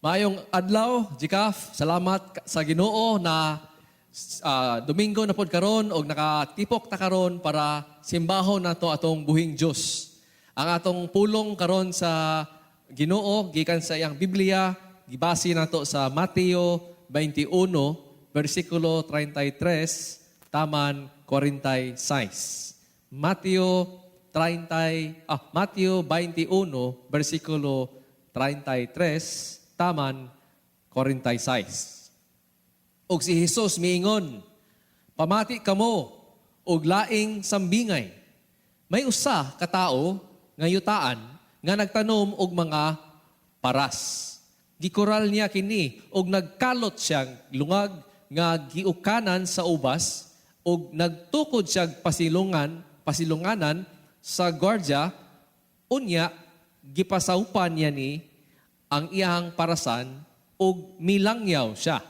Maayong adlaw, GCAF, salamat sa Ginoo na Domingo na pod karon og nakatipok ta karon para simbahon nato atong buhing Dios. Ang atong pulong karon sa Ginoo gikan sa iyang Biblia, gibase nato sa Mateo 21 bersikulo 33 taman 46. Mateo 30 Mateo 21 bersikulo 33 taman 46. Og si Jesus miingon, "Pamati kamo og laing sambingay. May usa ka tawo nga yutaan nga nagtanom og mga paras. Gikural niya kini og nagkalot siyang lungag nga giukanan sa ubas og nagtukod siyang pasilunganan sa gwardya. Unya gipasawpan niya ni ang iyang parasan ug milangyaw siya.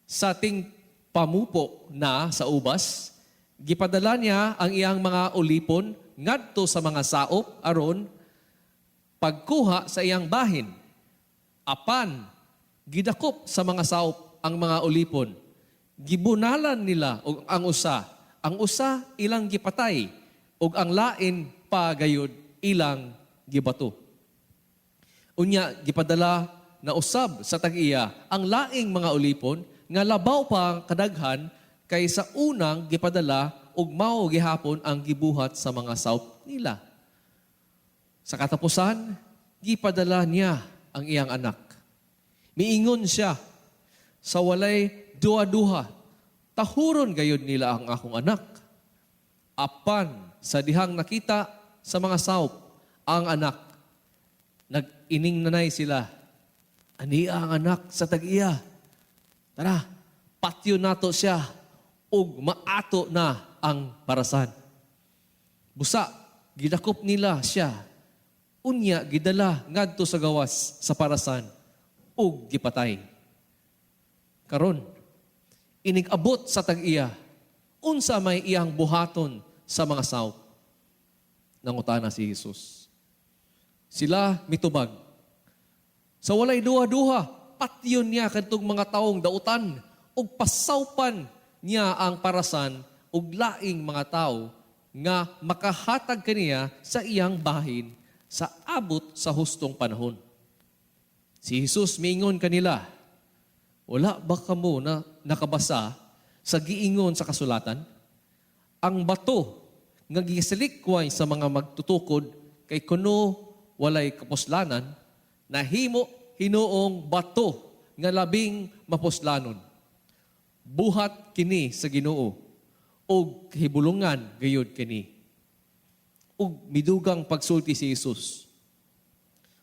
Sa ting pamupo na sa ubas, gipadala niya ang iyang mga ulipon ngadto sa mga saop aron pagkuha sa iyang bahin. Apan gidakop sa mga saop ang mga ulipon. Gibunalan nila og ang usa ilang gipatay ug ang lain pa gayud ilang gibato. Unya gipadala na usab sa tag-iya ang laing mga ulipon nga labaw pa kadaghan kaysa unang gipadala, ug mao gihapon ang gibuhat sa mga saop nila. Sa katapusan, gipadala niya ang iyang anak. Miingon siya, 'Sa walay duha-duha, tahuron gayud nila ang akong anak.' Apan sa dihang nakita sa mga saop ang anak, nag-iningnanay sila, 'Ania ang anak sa tag-iya. Tara, patyon nato siya ug maato na ang parasan.' Busa, gidakop nila siya. Unya, gidala ngadto sa gawas sa parasan ug gipatay. Karon, inig-abot sa tag-iya, unsa may iyang buhaton sa mga saop?" Nangutana si Jesus. Sila mitubag, "Sa walay duha-duha, patyon niya kadtong mga taong dautan ug pasawpan niya ang parasan ug laing mga tao nga makahatag kaniya sa iyang bahin sa abot sa hustong panahon." Si Jesus miingon kanila, "Wala ba kamo na nakabasa sa giingon sa kasulatan? Ang bato nga gisalikway sa mga magtutukod kay kuno walay kapuslanan, nahimo hinuong bato nga labing mapuslanon. Buhat kini sa Ginoo ug kahibulungan gayud kini." Ug midugang pagsulti si Jesus,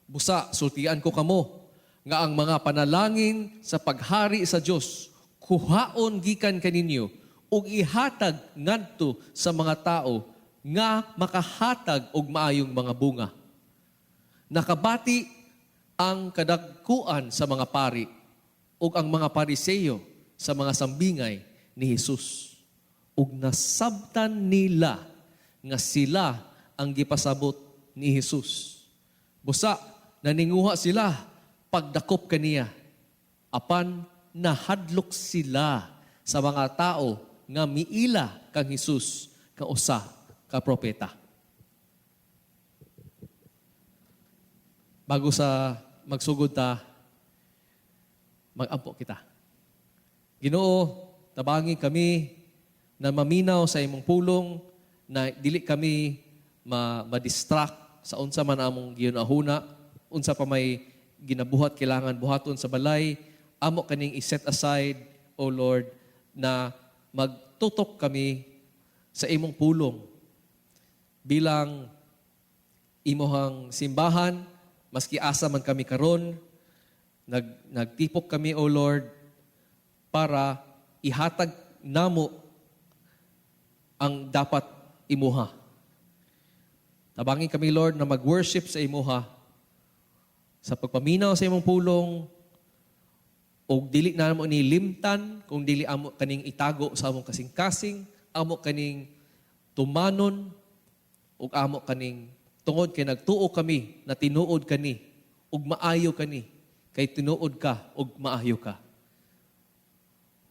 "Busa sultian ko kamo nga ang mga panalangin sa paghari sa Dios kuhaon gikan kaninyo ug ihatag ngadto sa mga tao nga makahatag og maayong mga bunga." Nakabati ang kadagkuan sa mga pari ug ang mga Pariseyo sa mga sambingay ni Jesus. Ug nasabtan nila nga sila ang gipasabot ni Jesus. Busa, naninguha sila pagdakop kaniya. Apan nahadlok sila sa mga tao nga miila kang Jesus kausa ka propeta. Bago sa magsugod ta, mag-ampo kita. Ginoo, tabangi kami na maminaw sa imong pulong, na dili kami ma-distract sa unsa man among gihunahuna, unsa pa may ginabuhat kailangan buhaton sa balay, amo kaning i-set aside, O Lord, na magtutok kami sa imong pulong bilang imohang simbahan, maski asa man kami karon, nagtipok kami, O Lord, para ihatag namo ang dapat imuha. Tabangi kami, Lord, na mag-worship sa imuha sa pagpaminaw sa imong pulong ug dili na mo ni limtan kung dili amo kaning itago sa among kasing-kasing, amo kaning tumanon ug amo kaning tungod kay nagtuo kami na tinuod kani ug maayo kani. Kay tinuod ka ug maayo ka.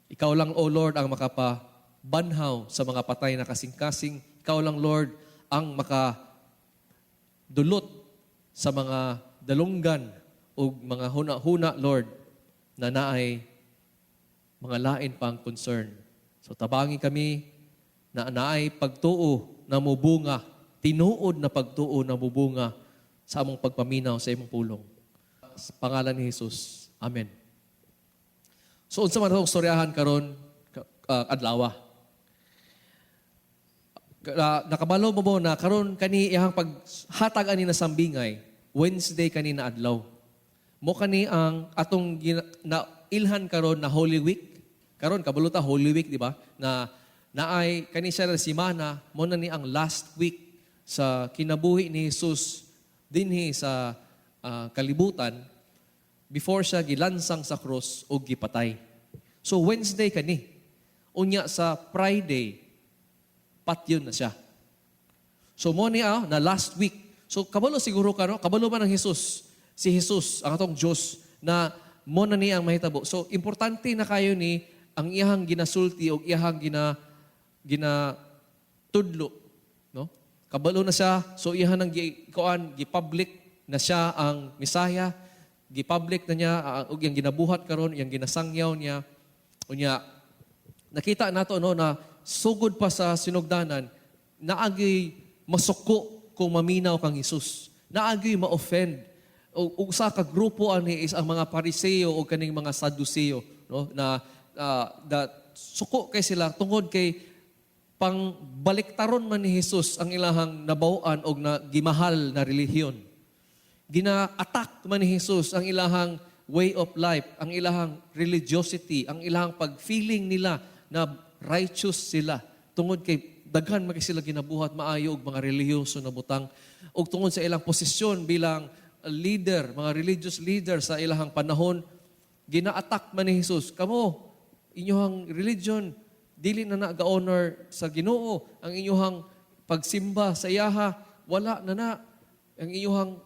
Ikaw lang, O Lord, ang makapabanhaw sa mga patay na kasing-kasing. Ikaw lang, Lord, ang makadulot sa mga dalunggan o mga huna-huna, Lord, na naay mga lain pang concern. So tabangi kami na naay pagtuo na mubunga, tinuod na pagtuo na mubunga sa among pagpaminaw sa imong pulong. Sa pangalan ni Jesus. Amen. So unsa man atong storyahan karon adlawa? Nakabalo mo mo na karon kani iyang paghatag ani na sambingay, Wednesday kani na adlaw. Mo kani ang atong na ilhan karon na Holy Week. Karon kabalo ta Holy Week, di ba? Na naay kani siya na simana, mo na ni ang last week sa kinabuhi ni Jesus dinhi sa kalibutan before siya gilansang sa cross o gipatay. So Wednesday kani. Unya sa Friday, patyon na siya. So mo ni na last week. So kabalo siguro ka, no? Kabalo man ang Jesus. Si Jesus, ang atong Diyos na mo na ni ang mahitabo. So importante na kayo ni ang iyahang ginasulti o iyahang gina gina tudlo, no? Kabalo na siya, so iyahang nang gi kuan, gi-public na siya ang Mesaya, gi-public na niya ug iyang ginabuhat karon, iyang ginasangyaw niya. Unya nakita nato, no, na sugod pa sa sinugdanan, naagi masuko kung maminaw kang Jesus. Naagi ma-offend. O usa ka grupo ani is ang mga Pariseo o kaning mga Saduceo, no, na that suko kay sila tungod kay pang baliktaron man ni Jesus ang ilahang nabaw-an og na gimahal na relihiyon. Gina-attack man ni Jesus ang ilahang way of life, ang ilahang religiosity, ang ilahang pag-feeling nila na righteous sila. Tungod kay daghan man kay sila ginabuhat maayo og mga relihiyoso na butang ug tungod sa ilang posisyon bilang leader, mga religious leader sa ilahang panahon, gina-attack man ni Jesus. "Kamo, inyong religion dili na na ga-honor sa Ginoo, ang inyong pagsimba sa iyaha wala na na. Ang inyong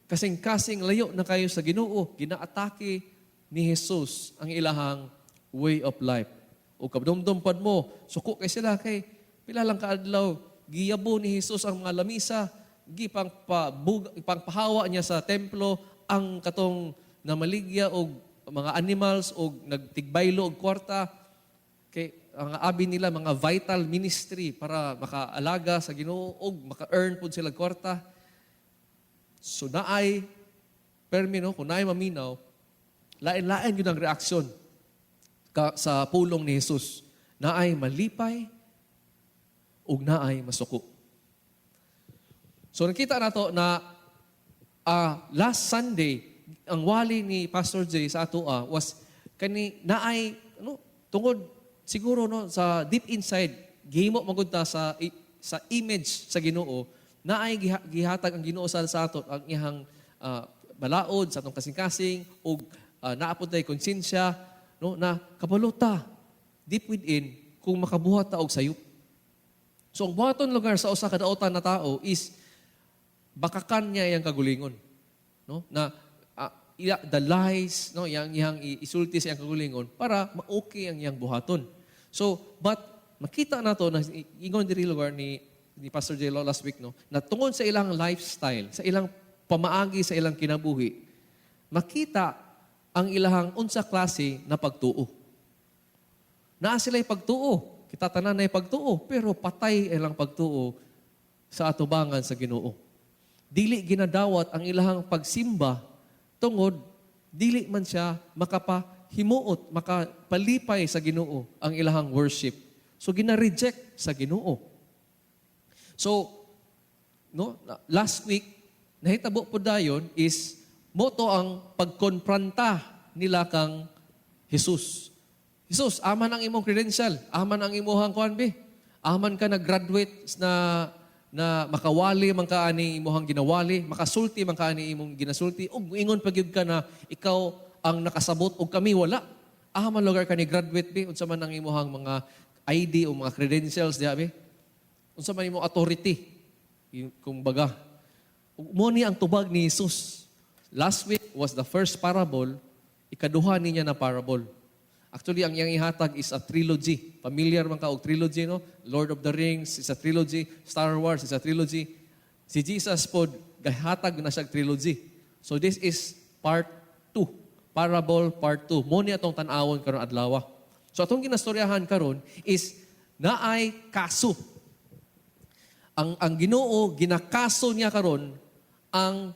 kasing-kasing layo na kayo sa Ginoo." Gina-atake ni Jesus ang ilahang way of life. O kabdumdum pad mo, suko kay sila kay pila lang kaadlaw giyabo ni Jesus ang mga lamisa, gipang pabug, pangpahawa niya sa templo ang katong namaligya og mga animals og nagtigbaylo og kwarta kay ang abi nila mga vital ministry para makaalaga sa Ginoo og maka-earn pud sila kwarta. So naay permi, no, kung naay maminaw, lain-lain yun ang reaksyon ka, sa pulong ni Jesus. Naay malipay ug naay masuko. So nakita nato na last Sunday ang wali ni Pastor Jay sa ato was kani naay ano tungod siguro, no, sa deep inside gihimo magud ta sa image sa Ginoo, naay gihatag ang Ginoo sa ato ang iyang balaod sa atong kasing-kasing ug naa pod tay konsensya, no, na kabalo ta deep within kung makabuhat ta og sayop. So ang buhaton lugar sa usa ka daotan na tao is bakakan niya iyang kagulingon. No? Na the lies, no, iyang iyang isulti sa iyang kagulingon para ma-okay ang iyang buhaton. So, but makita nato na ingon diri lugar ni Pastor J. Lo last week, no, na tungod sa ilang lifestyle, sa ilang pamaagi sa ilang kinabuhi, makita ang ilahang unsa klase na pagtuo. Naa sila'y pagtuo. Kita tanan na pagtuo, pero patay ilang pagtuo sa atubangan sa Ginoo. Dili ginadawat ang ilahang pagsimba tungod dili man siya makapahimuot, makapalipay sa Ginoo ang ilahang worship. So gina-reject sa Ginoo. So no, last week nahitabo po dayon is moto ang pagkonfronta nila kang Jesus. "Jesus, aman ang imong credential, aman ang imuhang kuan be. Aman ka nag-graduate na na makawali man ka ani imuhang ginawali, makasulti man ka ani imong ginasulti, ug ingon pa gyud ka na ikaw ang nakasabot ug kami wala. Aman lugar ka ni graduate be, unsa man ang imuhang mga ID o mga credentials diha be? Unsa man imong authority?" Kung baga, ug mo ni ang tubag ni Jesus. Last week was the first parable, ikaduha niya na parable. Actually, ang iyang ihatag is a trilogy. Familiar man ka og trilogy, no? Lord of the Rings is a trilogy, Star Wars is a trilogy. Si Jesus pod gahatag na siya trilogy. So this is part 2. Parable part 2. Mao ni atong tan-awon karon adlaw. So atong ginastoryahan karon is naay kaso. Ang Ginoo, ginakaso niya karon ang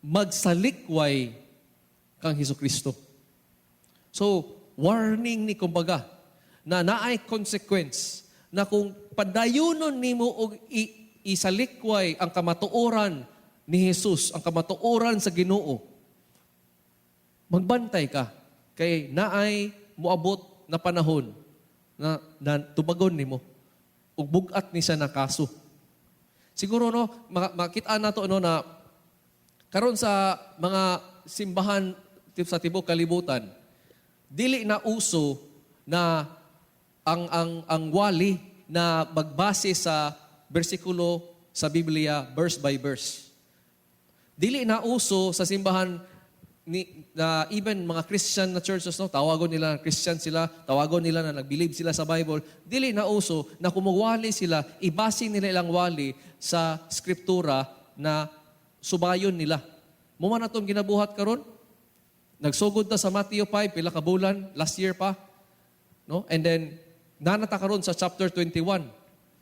magsalikway kang Hesus Kristo. So, warning ni kumbaga na naay consequence na kung padayunon nimo og isalikway ang kamatuoran ni Jesus, ang kamatuoran sa Ginoo, magbantay ka kay naay moabot na panahon na tubagon nimo ug bug-at ni siya na kaso. Siguro, no, makita nato, no, na karon sa mga simbahan sa tibok kalibutan, dili na uso na ang wali na magbase sa bersikulo sa Biblia, verse by verse. Dili na uso sa simbahan ni na even mga Christian na churches, no, tawagon nila na Christian sila, tawagon nila na nag-believe sila sa Bible. Dili na uso na kung magwali sila, ibase nila ilang wali sa skriptura na subayon nila. Mao man atong ginabuhat karon. Nagsugod na sa Matthew 5 pila ka bulan last year pa, no? And then naa na ta karon sa chapter 21.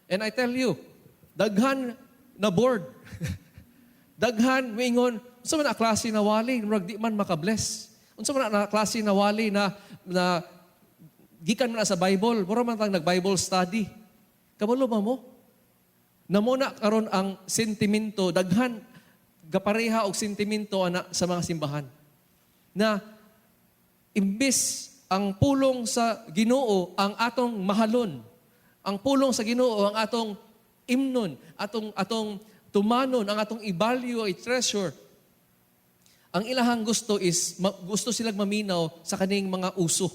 And I tell you, daghan na bored. Daghan moingon, "Unsa man na klase na wali, murag di man makabless? Unsa man na klase na wali na gikan man na sa Bible, mura man tang nag-Bible study?" Kabalo ba mo na mao na karon ang sentimento, daghan gapareha og sentimento ana sa mga simbahan na imbis ang pulong sa Ginoo ang atong mahalon, ang pulong sa Ginoo ang atong imnon, atong tumanon, ang atong i-value, i-treasure. Ang ilahang gusto is gusto silang maminaw sa kaning mga uso.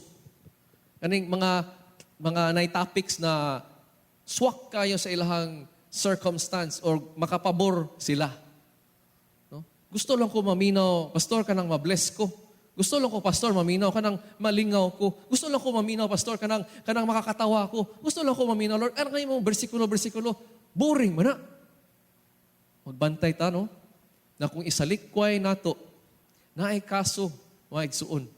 Kaning mga nay topics na swak kayo sa ilahang circumstance or makapabor sila. No? "Gusto lang ko maminaw, Pastor, kanang mabless ko. Gusto lang ko, Pastor, maminaw kanang malingaw ko. Gusto lang ko maminaw, Pastor, kanang makakatawa ko. Gusto lang ko maminaw, Lord. Ano kayo mo, bersikulo, bersikulo? Boring man na." Magbantay ta, no? Na kung isalikway nato, naay kaso, mga igsuon.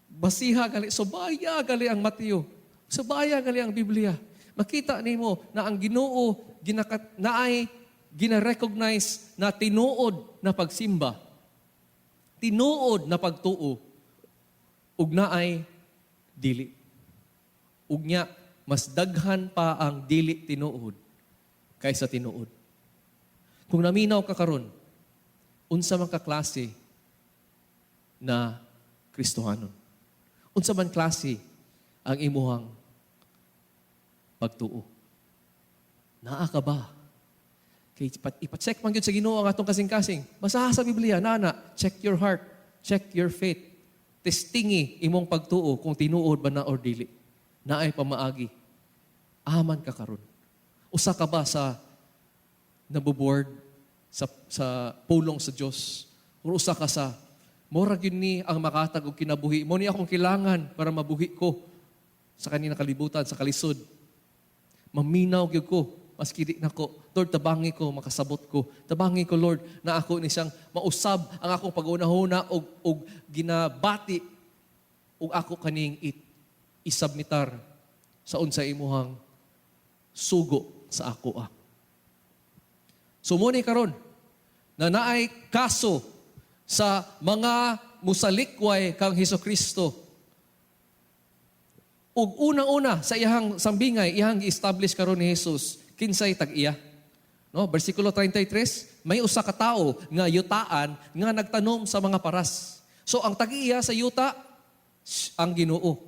Basiha gali, subaya gali ang Mateo. Subaya gali ang Biblia. Makita nimo na ang Ginoo naay gina-recognize na tinuod na pagsimba, tinuod na pagtuo, ug naay dili. Ug nya mas daghan pa ang dili tinuod kaysa tinuod. Kung naminaw ka karon, unsa man ka klase na Kristohanon? Unsa man klase ang imuhang pagtuo? Naa ka ba? Kay ipa-check man gyud sa Ginoo ang atong kasing-kasing. Basaha sa Biblia, nana, check your heart, check your faith. Testingi imong pagtuo kung tinuod ba na or dili. Naay pamaagi. Aman ka karon? Usa ka ba sa naboboard sa pulong sa Dios? Or usa ka sa mura gyud ni ang makatag og kinabuhi? Mao ni akong kailangan para mabuhi ko sa kanina kalibutan, sa kalisod. Maminaw gyud ko maski di nako. Lord, tabangi ko, makasabot ko. Tabangi ko, Lord, na ako ni siyang mausab ang akong pag-unahuna og ginabati og ako kaning isubmitar sa unsa imuhang sugo sa ako ah. So mao ni karon na naay kaso sa mga musalikway kang Hesus Kristo. Ug unang-una sa iyang sambingay, iyang gi-establish karon ni Jesus kinsay tag-iya. No, bersikulo 33, may usa ka tawo nga yutaan nga nagtanom sa mga paras. So ang tag-iya sa yuta, ang Ginoo.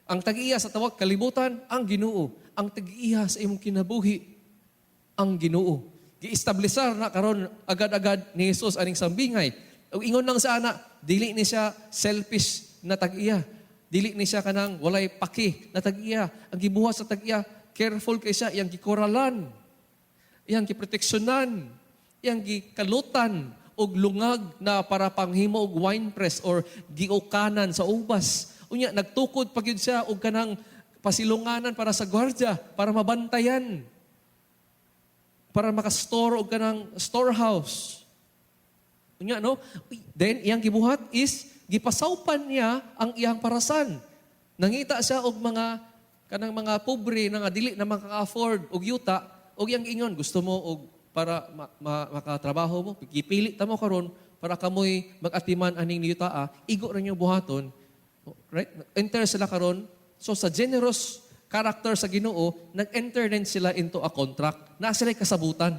Ang tag-iya sa tawag kalibutan, ang Ginoo. Ang tag-iya sa imong kinabuhi, ang Ginoo. Gi-establisar na karon agad-agad ni Jesus aning sambingay. Ug ingon lang sa ana, dili ni siya selfish na tag-iya. Dili ni siya kanang walay paki na tag-iya. Ang gibuhat sa tag-iya, careful kay siya, iyang gikoralan, iyang giproteksyonan, iyang gikalutan og og lungag na para panghimo og wine press or giukanan sa ubas. Unya nagtukod pa gyud siya og kanang pasilunganan para sa gwardya para mabantayan. Para makastore og kanang storehouse. Unya, no? Then iyang gibuhat is gipasawpan niya ang iyang parasan. Nangita siya og mga kanang mga pobre na nga dili na maka-afford og yuta og iyang ingon, "Gusto mo og para makatrabaho mo, gipili ta mo karon para kamoy mag-atiman aning yuta, ah, igo ra niyo buhaton." Right? Enter sila karon. So sa generous character sa Ginoo, nag-enter din sila into a contract na sila kasabutan.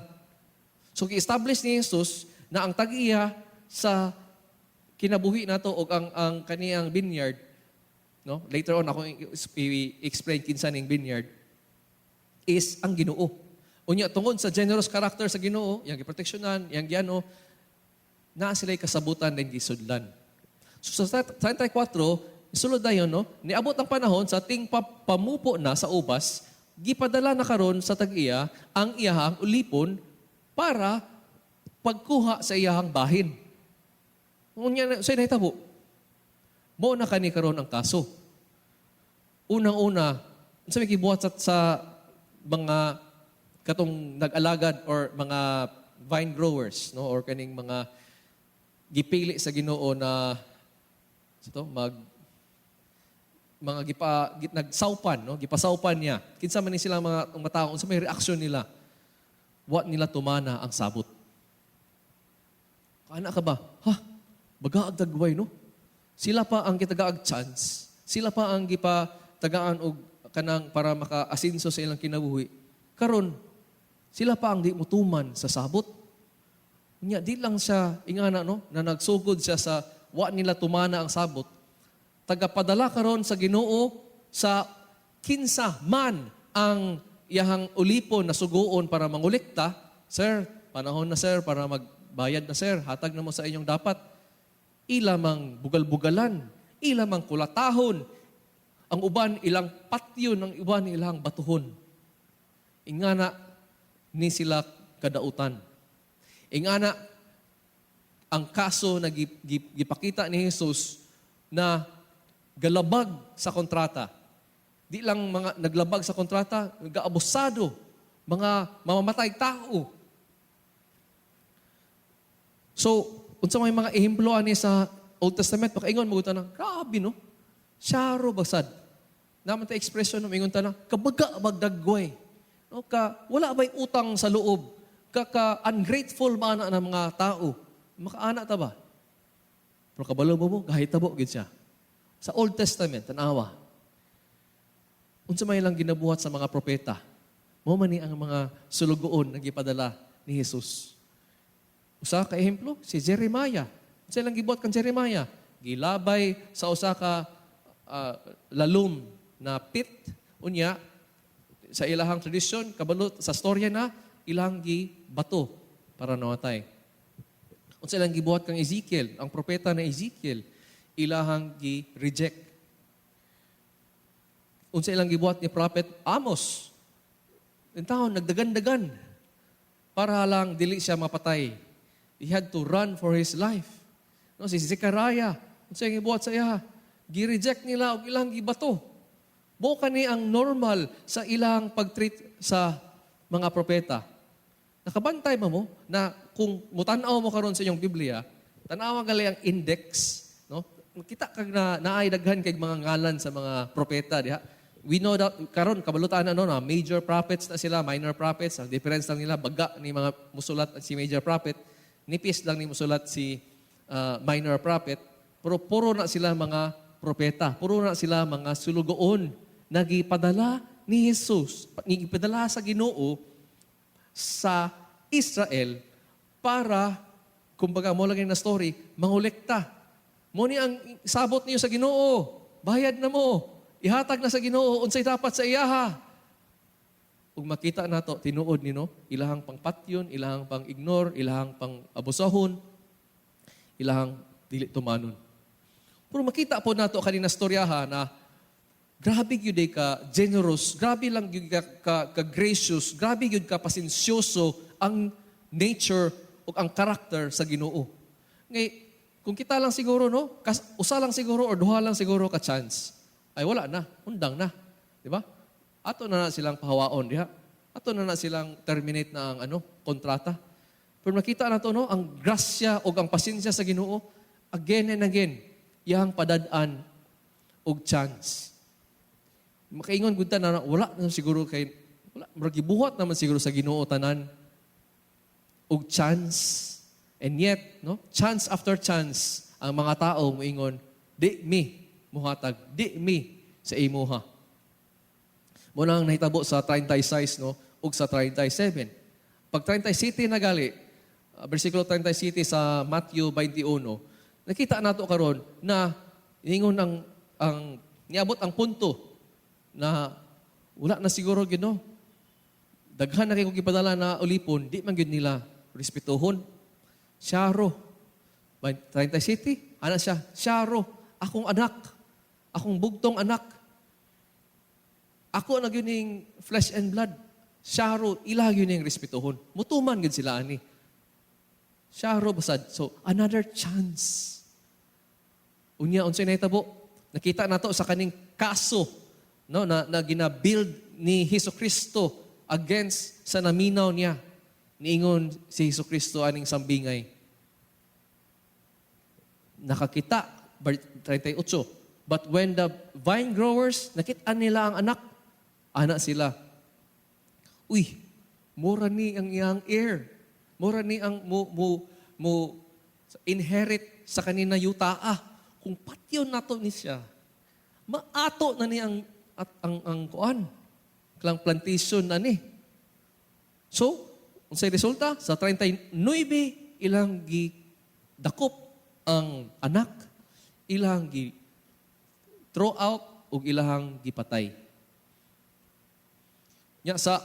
So gi-establish ni Jesus na ang tag-iya sa kinabuhi nato og ang kaniyang vineyard, no? Later on ako i-explain kinsa ning vineyard is ang Ginoo. Unya tungod sa generous character sa Ginoo, yang giproteksyonan, yang giano, naa sila'y kasabutan din gisudlan. So sa 34, sulod dayon, no? Niabot ang panahon sa ting pamupo na sa ubas, gipadala na karon sa tag-iya ang iyahang ulipon para pagkuha sa iyahang bahin. Unya sa nahitabo. Mo na kani karon ang kaso. Unang-una, unsa may gibuhat sa mga katong nag-alagad or mga vine growers, no, or kaning mga gipili sa Ginoo na sa to mag mga nagsawpan, no, gipasawpan niya? Kinsa man ni sila mga tao? Unsa may reaksyon nila? Wa nila tumana ang sabot. Kana ka ba, ha, bagaag dagway, no? Sila pa ang gitagaag chance, sila pa ang gipa tagaan og kanang para maka-asinso sa ilang kinabuhi. Karon sila pa ang di mutuman sa sabot. Nya di lang siya ingana, no, na nagsugod siya sa wa nila tumana ang sabot. Tagapadala karon sa Ginoo sa kinsa man ang iyahang ulipon na suguon para mangolekta. "Sir, panahon na, sir, para magbayad na, sir, hatag na mo sa inyong dapat." Ila mang bugal-bugalan, ila mang kulatahon, ang uban ilang patyon, ang uban ilang batuhon. Ingana ni sila kadautan. Ingana ang kaso na gipakita ni Jesus na galabag sa kontrata. Di lang mga naglabag sa kontrata, gaabusado, mga mamamatay tao. So, unsa may mga ehemplo ani sa Old Testament, makaingon mo na, "Grabe, no? Syaro basad." Naman ta expression no, ingon ta na, "Kabaga magdagway." No, ka wala ba'y utang sa loob? Ka ungrateful man na ng mga tao. Makaana ta ba? Pero kabalo mo, gahitabo gid siya. Sa Old Testament, tanawa. Unsa may lang ginabuhat sa mga propeta? Mo man ni ang mga sulugoon na gipadala ni Jesus. Usa ka ehemplo, si Jeremiah. Unsa lang gibuhat kang Jeremiah? Gilabay sa usa ka lalum na pit. Unya sa ilahang tradisyon, kabalo sa storya na ilang gibato para namatay. Unsa ilang gibuhat kang Ezekiel, ang propeta na Ezekiel, ilahang gi-reject. Unsa ilang gibuhat ni Prophet Amos? Intawon nagdagan-dagan para lang dili siya mapatay. He had to run for his life. No, si Zechariah, unsa ilang gibuhat sa iya? Gi-reject nila og ilang gibato. Mo kani ang normal sa ilang pag-treat sa mga propeta. Nakabantay ba mo na kung mutan-aw mo karon sa inyong Biblia, tan-awa gali ang index, no? Makita kag na naay daghan kay mga ngalan sa mga propeta diha. We know that karon kabalutan ano na major prophets na sila, minor prophets. Ang difference lang nila, baga ni mga musulat si major prophet, nipis lang ni musulat si minor prophet, pero puro na sila mga propeta, puro na sila mga sulugoon nagipadala ni Jesus, gipadala sa Ginoo sa Israel para, kumbaga mo lang na story, mangolekta. Mo ni ang sabot niyo sa Ginoo. Bayad na mo. Ihatag na sa Ginoo unsay dapat sa iyaha. Ug makita nato tinuod ni, no, ilahang pangpatyon, ilahang pang-ignore, ilahang pang-abusahon, ilahang dili tumanon. Pero makita po nato kanina storyaha na grabe gyud ay ka generous, grabe lang gyud ka gracious, grabe gyud ka pasensyoso ang nature ug ang karakter sa Ginoo. Ngay kung kita lang siguro, no, kas, usa lang siguro or duha lang siguro ka chance, ay wala na, undang na, di ba? Ato na na silang pahawaon diha. Ato na na silang terminate na ang ano, kontrata. Pero makita na to, no, ang grasya o ang pasensya sa Ginoo, again and again, iyang padad-an og chance. Makaingon gud ta na wala na siguro kay wala, murag gibuhat naman siguro sa Ginoo tanan og chance. And yet, no, chance after chance, ang mga tao moingon, "Di mi muhatag, di mi sa imuha." Mao nang nahitabo sa 36, no, ug sa 37. Pag 37 na gali, versikulo 37 sa Matthew 21, nakita nato karon na ingon ang niabot ang punto na wala na siguro gyud, no. Daghan na kay kong gipadala na ulipon, di man gyud nila respetuhon. Syaro. 37, ana siya, "Syaro, akong anak, akong bugtong anak. Ako na gyud ning flesh and blood. Syaro, ila gyud ning respetuhon." Mutuman gyud sila ani. Syaro basad. So, another chance. Unya, unsay nahitabo? Nakita nato sa kaning kaso, no, na gina-build ni Hesus Kristo against sa naminaw niya. Niingon si Hesus Kristo aning sambingay. Nakakita, 38. But when the vine growers, nakita nila ang anak, ana sila, "Uy, mura ni ang iyang heir. Mura ni ang mo inherit sa kanina yutaa. Kung patyon nato ni siya, maato na ni ang at ang kuan, klang plantation na ni." So, unsay resulta? Sa 39, ilang gi dakop ang anak, ilang gi throw out ug ilahang gipatay. Nya sa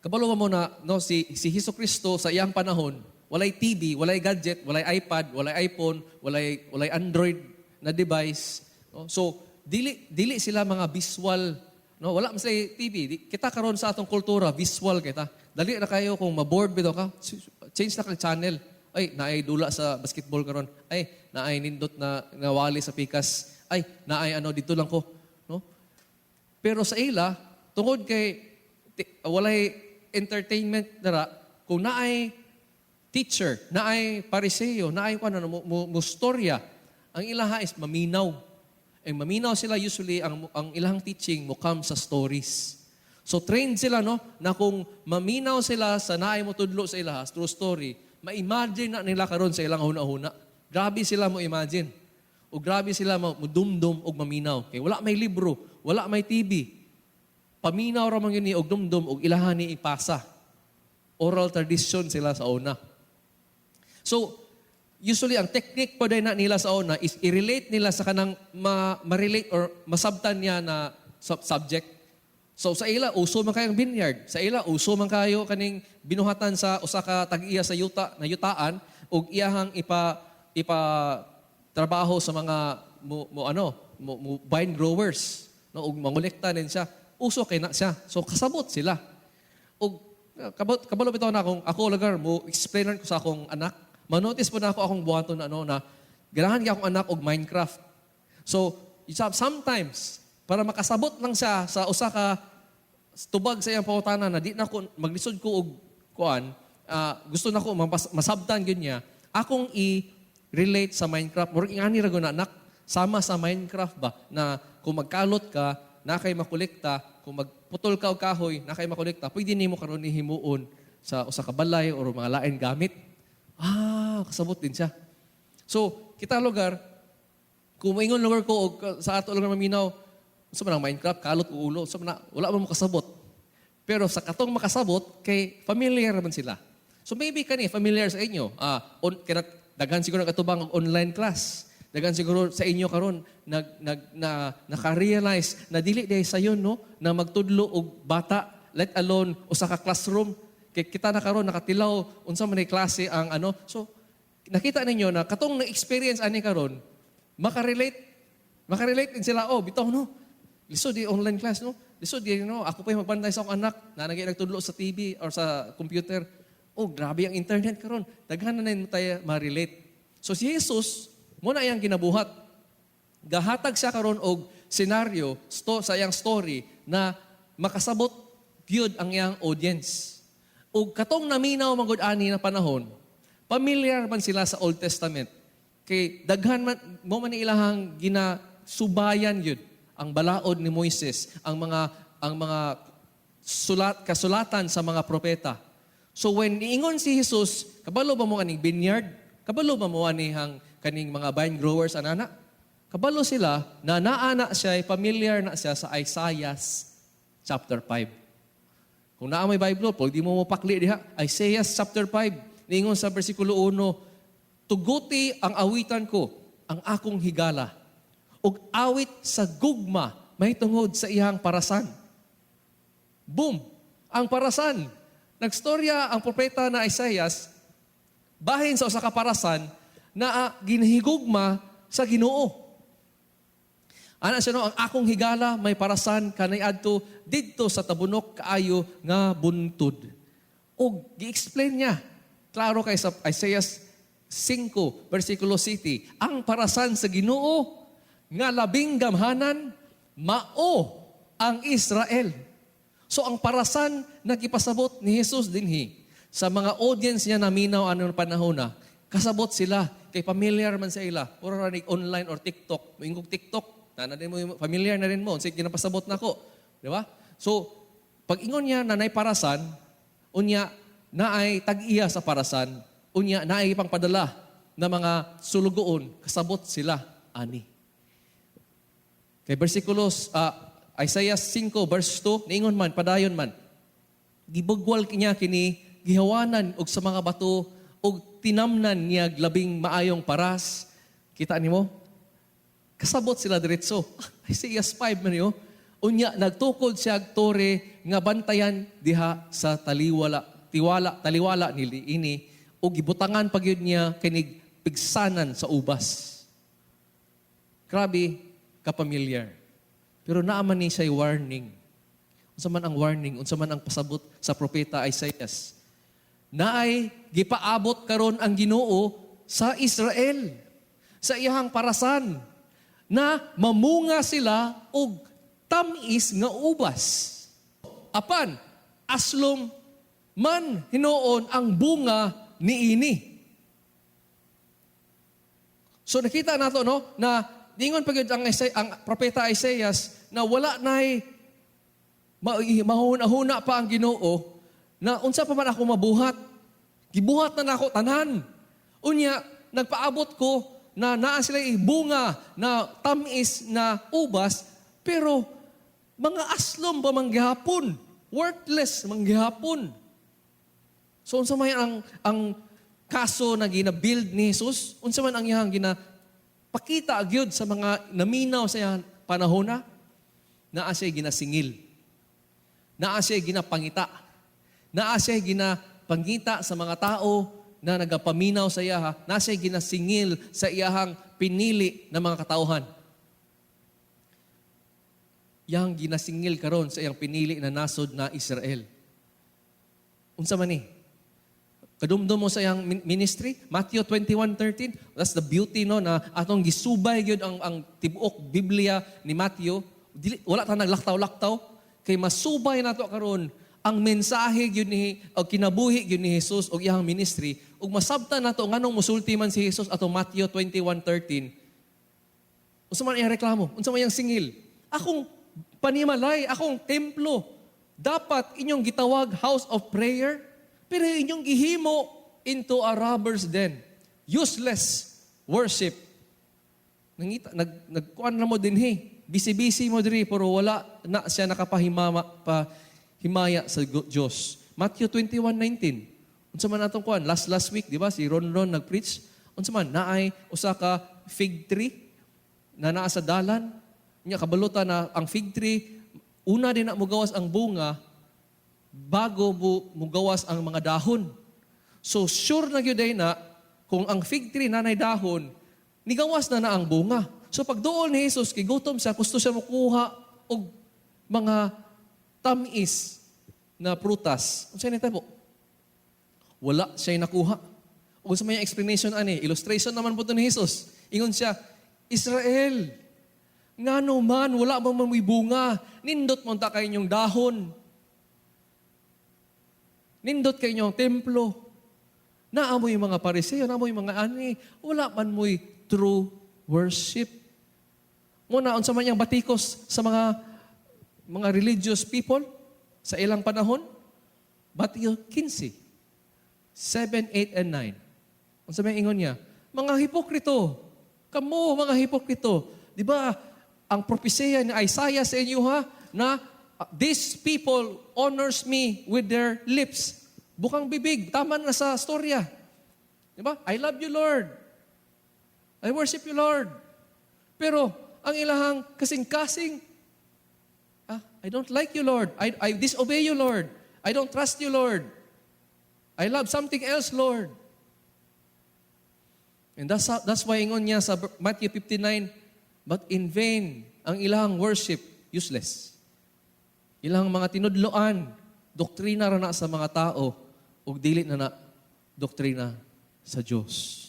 kabalo mo na, no, si Hesus Kristo sa iyang panahon, walay TV, walay gadget, walay iPad, walay iPhone, walay Android na device, no? So dili sila mga visual, no, wala man sila TV. Kita karon sa atong kultura, visual kita. Dali na kayo kung ma-bored bitaw ka, change na kag channel. Ay, naay dula sa basketball karon. Ay, naay nindot na nawali sa pikas. Ay, naay ano dito lang ko, no? Pero sa ila, tungod kay walay entertainment dara, kung naay teacher, naay pariseo, naay kuan ano mo storya, ang ilaha is maminaw. Ang maminaw sila, usually ang ilang teaching mo come sa stories. So trained sila, no, na kung maminaw sila sa naay mo tudlo sa ilaha through story, ma-imagine na nila karon sa ilang huna-huna. Grabe sila mo imagine. O grabe sila mo dumdum og maminaw. Kay wala may libro, wala may TV. Paminaw ra man gyud ni og dumdum og ilahan ni ipasa. Oral tradition sila sa una. So, usually ang technique po na nila sa una is i-relate nila sa kanang ma-relate or masabtan niya na subject. So sa ila, uso man kayong vineyard. Sa ila, uso man kayo kaning binuhatan sa usa ka tag-iya sa yuta na yutaan ug iyahang ipa trabaho sa mga mo ano mo vine growers, no, ug mangolekta din siya. Uso kay na siya. So kasabot sila. Ug kabalo bitaw na kung ako lugar mo explainer ko sa akong anak, manotice po na ako akong buhaton na ano na ganahan gyud akong anak og Minecraft. So sometimes para makasabot lang siya sa usa ka tubag sa iyang pangutana na di na ko maglisod ko og kuan, gusto na ko masabtan gyud niya, akong i-relate sa Minecraft. Murag ingani ra gud na, anak, sama sa Minecraft ba na kung magkalot ka na kay makolekta, kung magputol ka og kahoy na kay makolekta, pwede nimo karon himuon sa usa ka balay or mga lain gamit. Ah, kasabot din siya. So, kita lugar, kung maingon lugar ko og sa ato lugar maminaw, sa man ang Minecraft, kalot o ulo, sa man na, wala man mo kasabot. Pero sa katong makasabot, kay familiar man sila. So maybe kani familiar sa inyo. Kanat daghan siguro katubang og online class. Daghan siguro sa inyo karon nag nag na naka-realize na dili diay sayon, no, na magtudlo og bata, let alone usa ka classroom. Kay kita na karon nakatilaw unsa man ay klase ang ano. So nakita ninyo na katong na-experience ani karon makarelate din sila. Oh, bitaw, no. Lisod di online class, no. Lisod di, no. Ako pa yung magbantay sa akong anak na nagtudlo sa TV or sa computer. Oh, grabe ang internet karon. Daghan na na tayo ma-relate. So si Jesus, mao na iyang ginabuhat. Gahatag siya karon og senaryo sa iyang story na makasabot gyud ang iyang audience. Ug katong naminaw man gud ani na panahon, familiar man sila sa Old Testament. Kay daghan man mo man ni ilahang ginasubayan gyud ang balaod ni Moises, ang mga sulat kasulatan sa mga propeta. So when niingon si Jesus, "Kabalo ba mo aning vineyard? Kabalo ba mo anihang kaning mga vine growers anana?" Kabalo sila na naa na siya, familiar na siya sa Isaiah chapter 5. Kung naa may Bible, pwede mo mopakli diha. Isaiah chapter 5, niingon sa versikulo 1, "Tuguti ang awitan ko, ang akong higala, ug awit sa gugma mahitungod sa iyang parasan." Boom! Ang parasan. Nagstorya ang propeta na Isaiah bahin sa usa ka parasan na ginhigugma sa Ginoo. Ana siya no, "Ang akong higala may parasan kaniadto didto sa tabunok kaayo nga buntod." Og gi-explain niya. Klaro kay sa Isaiah 5 versikulo 7, ang parasan sa Ginoo nga labing gamhanan mao ang Israel. So ang parasan na gipasabot ni Jesus dinhi sa mga audience niya naminaw ano panahon na, kasabot sila kay familiar man sa ila. Ora ra ni online or TikTok, moingog TikTok, na din mo, familiar na rin mo, sige, ginapasabot nako, di ba? So pag ingon niya na nay parasan, unya naay tag-iya sa parasan, unya naay pangpadala na mga sulugoon, kasabot sila ani. Kay versikulos Isaiah 5 verse 2, niingon man, padayon man, "Gibugwal niya kini, gihawanan og sa mga bato og tinamnan niya labing maayong paras." Kita nimo? Kasabot sila diretso. Isaiah 5 man yo. "Unya nagtukod siya og tore nga bantayan diha sa taliwala, tiwala, taliwala nili ini ug gibutangan pa gyud niya kinig pigsanan sa ubas." Grabe ka-familiar. Pero naa man ni siya warning. Unsa man ang warning, unsa man ang pasabot sa propeta Isaiah? Naay gipaabot karon ang Ginoo sa Israel sa iyang parasan na mamunga sila og tamis nga ubas. Apan aslom man hinuon ang bunga niini. So nakita nato, no, na ningon pa gyud ang propeta Isaiah na wala nay mahuna-huna pa ang Ginoo na unsa pa man ako mabuhat. Gibuhat na nako tanan. Unya nagpaabot ko na naa sila bunga na tamis na ubas, pero mga aslom pa man gihapon. Worthless man gihapon. So unsa may ang kaso na gina-build ni Jesus? Unsa man ang iyang ginapakita gyud sa mga naminaw sa iyang panahon na? Naa siya ginasingil. Naa siya ginapangita. Naa siya ginapangita sa mga tao na nagapaminaw sa iyaha. Naa siya ginasingil sa iyahang pinili na mga katauhan. Iyang ginasingil karon sa iyang pinili na nasod na Israel. Unsa man ni? Kadumdum mo sa iyang ministry, Matthew 21:13. That's the beauty, no, na atong gisubay gyud ang tibuok Biblia ni Matthew. Dili, wala ta naglaktaw-laktaw kay masubay nato karon ang mensahe gyud ni o kinabuhi gyud ni Jesus og iyang ministry ug masabtan nato nganong musulti man si Jesus atong Matthew 21:13. Unsa man iyang reklamo? Unsa man iyang singil? "Akong panimalay, akong templo, dapat inyong gitawag house of prayer, pero inyong gihimo into a robber's den. Useless worship." Nangita, nagkuan na mo dinhi. Busy-busy mo diri, pero wala na siya nakapahimama pa himaya sa Dios. Matthew 21:19. Unsa man atong kuan last last week, di ba? Si Ron Ron nag-preach. Unsa man naay usa ka fig tree na naa sa dalan. Nya kabalutan na ang fig tree, una din na mugawas ang bunga bago mo mugawas ang mga dahon. So sure na gyud ay na kung ang fig tree nanay dahon, nigawas na na ang bunga. So pagduol ni Jesus, kay gutom siya, gusto siya mukuha og mga tamis na prutas. Unsa ni tabo? Wala siya'y nakuha. Ug sa may explanation ani, illustration naman po to ni Jesus. Ingon siya, "Israel, ngano man, wala man mo'y bunga, nindot man ta kay inyong dahon. Nindot kay inyong templo. Naa moy mga Pariseo, naa moy mga ani, wala man mo'y true worship." Muna, unsa man iyang batikos sa mga religious people sa ilang panahon? Mateo 15, 7, 8, and 9. Unsa may ingon niya? "Mga hipokrito, kamo mga hipokrito." Di ba, ang propesya ni Isaiah sa inyo ha, na "These people honors me with their lips." Bukang bibig, tama na sa storya. Di ba? "I love you, Lord. I worship you, Lord." Pero ang ilahang kasing-kasing, "Ah, I don't like you, Lord. I disobey you, Lord. I don't trust you, Lord. I love something else, Lord." And that's why ingon niya sa Matthew 59, but in vain ang ilang worship, useless. Ilang mga tinudloan, doktrina ra na sa mga tao, ug dili na na doktrina sa Diyos.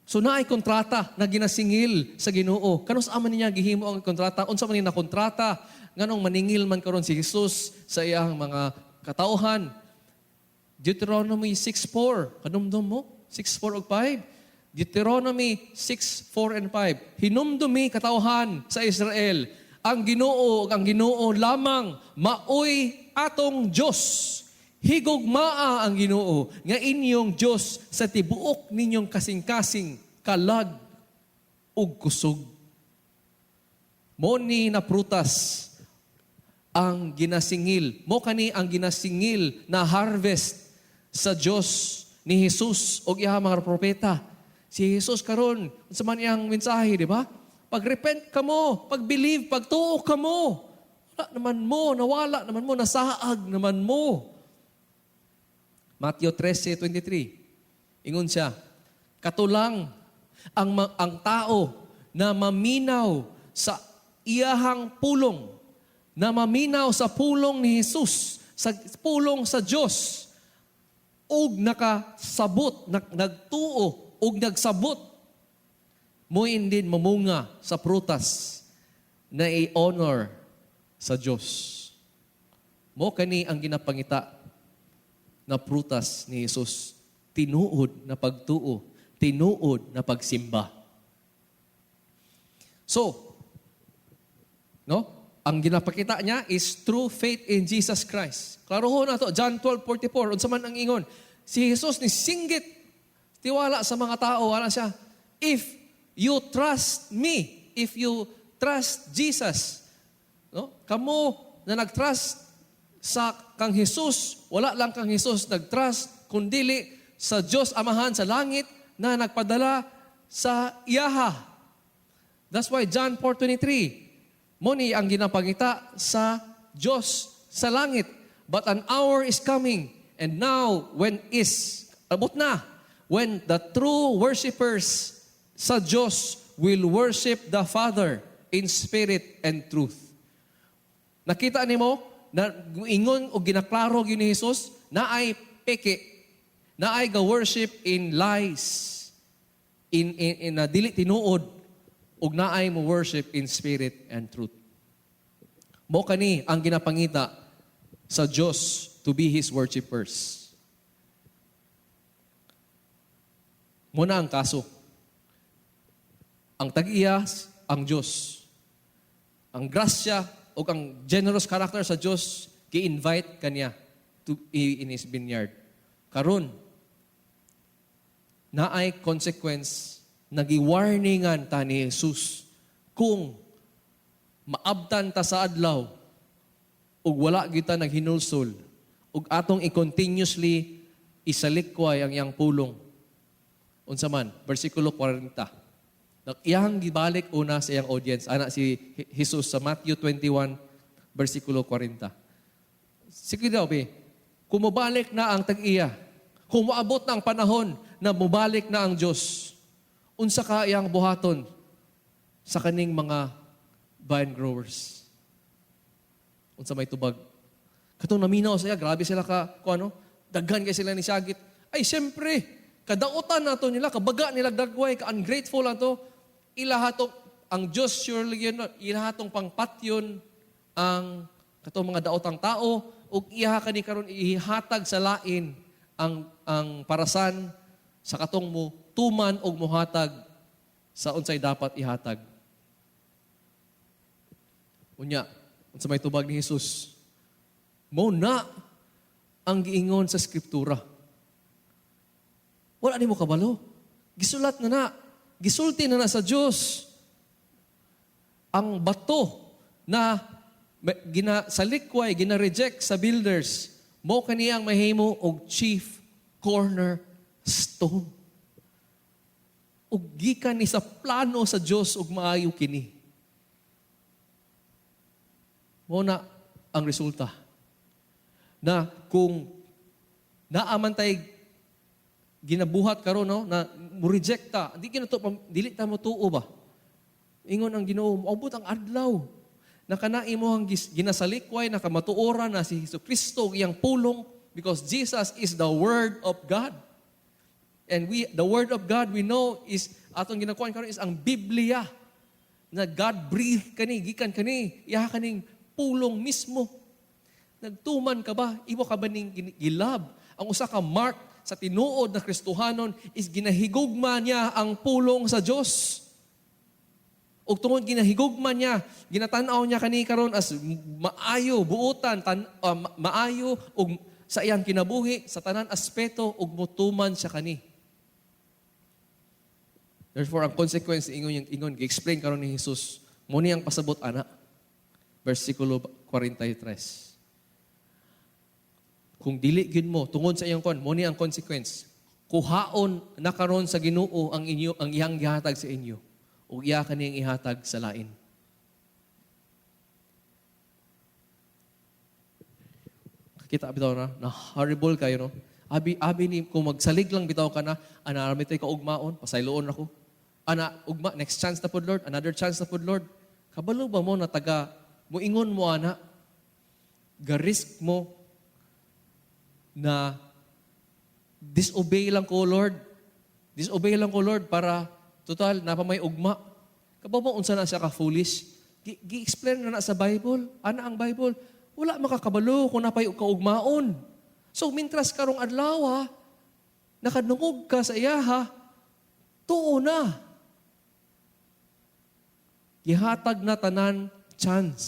So naay kontrata na ginasingil sa Ginoo. Kanus-a man niya gihimo ang kontrata? Unsa man ni na kontrata? Nganong maningil man karon si Jesus sa iyang mga katawhan? Deuteronomy 6:4. Kanumdum mo? 6:4 ug 5. Deuteronomy 6:4 and 5. "Hinumdumi, katawhan sa Israel, ang Ginoo ug ang Ginoo lamang maoy atong Dios. Higugmaa ang Ginoo nga inyong Dios sa tibuok ninyong kasing-kasing, kalag ug kusog." Mo ni na prutas ang ginasingil. Mo kani ang ginasingil na harvest sa Dios ni Jesus og iya mga propeta. Si Jesus karon, unsa man iyang mensahe, di ba? Pag-repent kamo, pag-believe, pagtuo kamo. Wala naman mo, nawala naman mo, nasaag naman mo. Matthew 13:23. Ingon siya, "Katulang ang tao na maminaw sa iyahang pulong, na maminaw sa pulong ni Jesus, sa pulong sa Dios, ug nakasabot, nagtuo, ug nagsabot, mo indin mamunga sa prutas na i-honor sa Dios." Mo kani ang ginapangita na prutas ni Jesus. Tinuod na pagtuo, tinuod na pagsimba. So, no? Ang ginapakita niya is true faith in Jesus Christ. Klaro ho na to, John 12:44, unsa man ang ingon? Si Jesus ni singgit tiwala sa mga tao, wala siya, "If you trust me, if you trust Jesus," no? Kamo na nagtrust sa kang Jesus, wala lang kang Jesus nagtrust, kundili sa Diyos Amahan sa langit na nagpadala sa iyaha. That's why John 4:23, mo ni ang ginapangita sa Diyos sa langit. "But an hour is coming, and now when is, abot na, when the true worshipers sa Diyos will worship the Father in spirit and truth." Nakita nimo na ingon o ginaklaro gyud ni Jesus na ay peke, na ay ga-worship in lies, in dili tinuod, ug naay mo worship in spirit and truth. Mo kani ang ginapangita sa Dios to be His worshipers. Muna ang kaso. Ang tag-iya, ang Dios. Ang grasya o ang generous character sa Dios gi-invite kaniya to be in His vineyard. Karon, naay consequence, nagi-warningan ta ni Jesus kung maabtan ta sa adlaw ug wala kita naghinulsol ug atong i-continuously isalikway ang iyang pulong. Unsa man, versikulo 40. Iyang gibalik una sa iyang audience, ana si Jesus sa Matthew 21, versikulo 40. Sige daw, be, kung mubalik na ang tag-iya, kung moabot na ang panahon na mubalik na ang Diyos, unsa ka iyang buhaton sa kaning mga vine growers? Unsa may tubag? Katong naminaw siya, grabe sila ka, kung ano, Daghan kay sila ni sagit. Ay, siyempre, kadautan nato nila, kabaga nila dagway, ka-ungrateful ato. Ilaha tong, ang Diyos surely yun, ilaha tong pangpatyon ang katong mga daotang tao, ug iha kani karon ihatag sa lain ang parasan sa katong mo tuman og muhatag sa unsay dapat ihatag. Unya, unsa may tubag ni Jesus? Mo na ang giingon sa Skriptura. Wala nimo kabalo. Gisulat na na. Gisulti na na sa Dios. Ang bato na gina salikway, gina-reject sa builders, mo kaniyang mahimo og chief cornerstone. Ug gikan ni sa plano sa Dios ug maayo kini. Mo na ang resulta. Na kung naaman tay ginabuhat karon, no, na mo reject ta, di kinato dili ta mo tuo ba? Ingon ang Ginoo, moabot ang adlaw na kana imo ang ginasalikway na kamatuoran na si Hesus Kristo iyang pulong, because Jesus is the Word of God. And we the Word of God, we know, is atong ginakuan karon is ang Biblia na God breathed kani, gikan kani iya kaning pulong mismo. Nagtuman ka ba? Imo ka ba ning gilab? Ang usa ka mark sa tinuod na Kristohanon is ginahigugma niya ang pulong sa Dios. Ug tungod ginahigugma niya, ginatan-aw niya kani karon as maayo, buotan, maayo ug sa iyang kinabuhi sa tanan aspeto ug mutuman siya kani. Therefore, ang consequence, ingon yung ingon, gi-explain karon ni Jesus, mo ni ang pasabot ana. Versikulo 43. Kung dili gyud mo tungod sa iyang kon, mo ni ang consequence. Kuhaon na karon sa Ginoo ang inyo ang iyang gihatag sa inyo ug iya kaniyang ihatag sa lain. Kita bitaw na, na horrible kayo, no? Abi abi ni kung magsalig lang bitaw ka na, ana rami tay kaugmaon, pasayloon ako. Ana ugma, next chance na pod, Lord, another chance na pod, Lord. Kabalo ba mo na taga moingon mo ana, ga-risk mo na disobey lang ko, Lord. Disobey lang ko, Lord, para total napa may ugma. Kabalo mo unsa na siya ka foolish? Gi-explain na na sa Bible. Ana ang Bible, wala makakabalo kung napay kaugmaon. So mintras karong adlaw, nakadungog ka sa iyaha, tuo na. Gihatag na tanan chance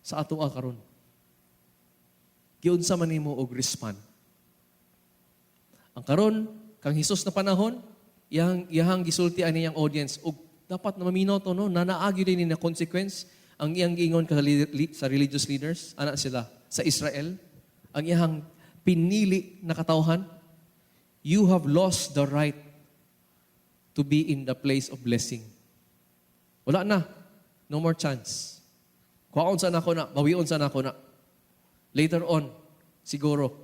sa ato karon. Giunsa man nimo og respond? Ang karon kang Hesus na panahon, iyang gisulti ani iyang audience og dapat na maminaw to, no, na naagi din ni na consequence ang iyang giingon ka sa religious leaders ana sila sa Israel, ang iyang pinili na katawhan: "You have lost the right to be in the place of blessing." Wala na. No more chance. Kuhaon sa nako na, bawion sa nako na. Later on, siguro,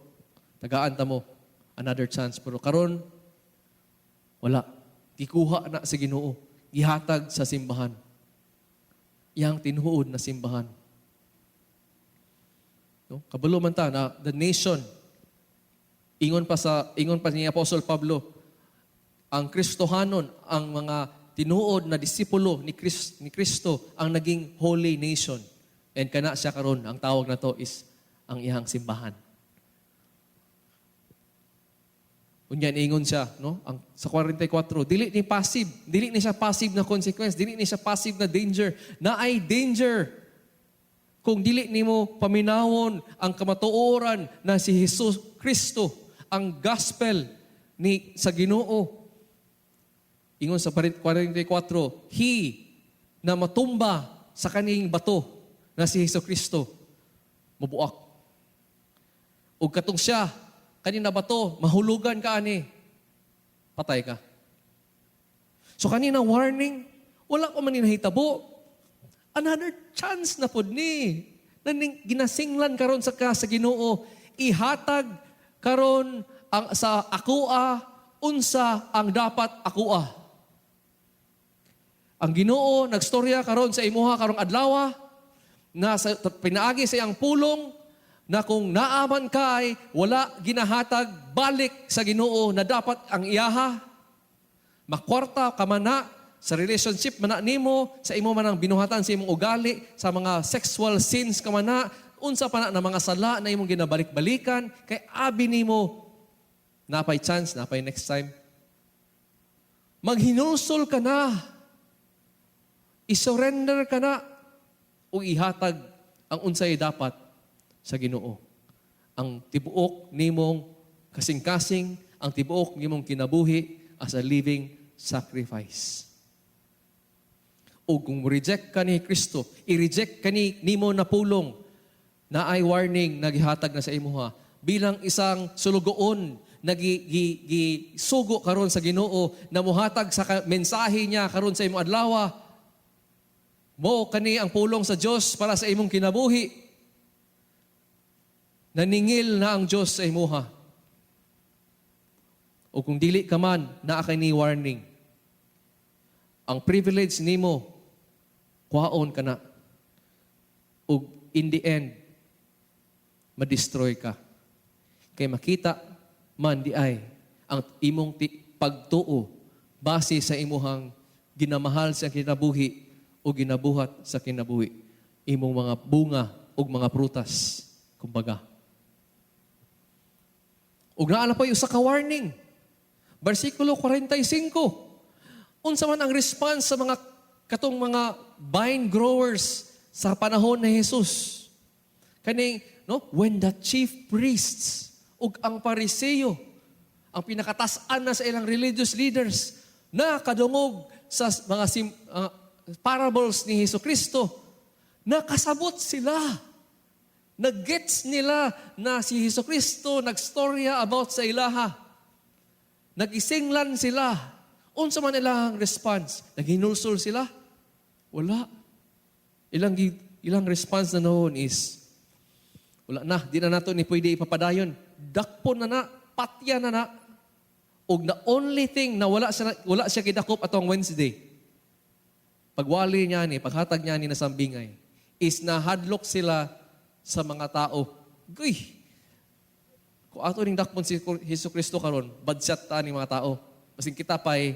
tagaan ta mo another chance. Pero karon, wala. Gikuha na sa Ginoo. Gihatag sa simbahan. Iyang tinuod na simbahan. No? Kabalo man ta na the nation, ingon pa ni Apostle Pablo, ang Kristohanon, ang mga tinuod na disipulo ni Kristo ang naging holy nation. And kana siya karon, ang tawag na to is ang iyang simbahan. Unya ingon siya, no? Ang sa 44, dili ni passive, dili ni siya passive na consequence, dili ni siya passive na danger. Naay danger kung dili nimo paminawon ang kamatuoran na si Jesus Kristo, ang gospel ni sa Ginoo. Ingon sa 44, he na matumba sa kaning bato na si Hesus Kristo, mabuak. Ug katong siya, kanina bato, mahulugan ka ani, patay ka. So kanina warning, wala pa man ni nahitabo. Another chance na pod ni. Naning ginasinglan karon sa ka sa Ginoo, ihatag karon ang sa akoa unsa ang dapat akoa. Ang Ginoo nagstorya karon sa imuha karong adlaw na sa pinaagi sa iyang pulong Na kung naaman kay wala ginahatag balik sa Ginoo na dapat ang iyaha, makwarta ka man na, sa relationship man na nimo, sa imo man ang binuhatan sa imong ugali, sa mga sexual sins ka man na, unsa pa na mga sala na imong ginabalik-balikan, kay abi nimo, napay chance, napay next time. Maghinulsol ka na. I-surrender ka na o ihatag ang unsay dapat sa Ginoo. Ang tibuok nimong kasing-kasing, ang tibuok nimong kinabuhi as a living sacrifice. O kung reject ka ni Kristo, i-reject ka ni nimo na pulong, na ay warning na gihatag na sa imuha bilang isang sulugoon na gi sugo karon sa Ginoo na muhatag sa mensahe niya karon sa imong adlaw. Mo kani ang pulong sa Dios para sa imong kinabuhi. Naningil na ang Dios sa imuha. O kung dili ka man, naa kay ni warning. Ang privilege nimo, kuhaon ka na. Ug in the end, ma-destroy ka. Kay makita man di ay ang imong pagtuo base sa imuhang ginamahal sa kinabuhi o ginabuhat sa kinabuhi. Imong mga bunga ug mga prutas, kumbaga. Ug naa na pa usa ka warning. Versikulo 45. Unsa man ang response sa mga katong mga vine growers sa panahon ni Jesus? Kaning, no, when the chief priests ug ang Pariseo, ang pinakatas-an na sa ilang religious leaders, na kadungog sa mga parables ni Hesus Kristo, nakasabot sila. Nag-gets nila na si Hesus Kristo nagstorya about sa ilaha. Nag-isinglan sila. Unsa man ilang response? Naghinulsol sila? Wala. Ilang response na noon is, "Wala na, di na nato ni pwede ipapadayon. Dakpon na na, patya na na." Og the only thing na wala siya gidakop atong Wednesday, pagwali niya ni, paghatag niya ni na sambingay, is nahadlok sila sa mga tao. Guy, kung ato ning dakpon si Hesus Kristo karon, badsat ta ni mga tao. Basin kita pa'y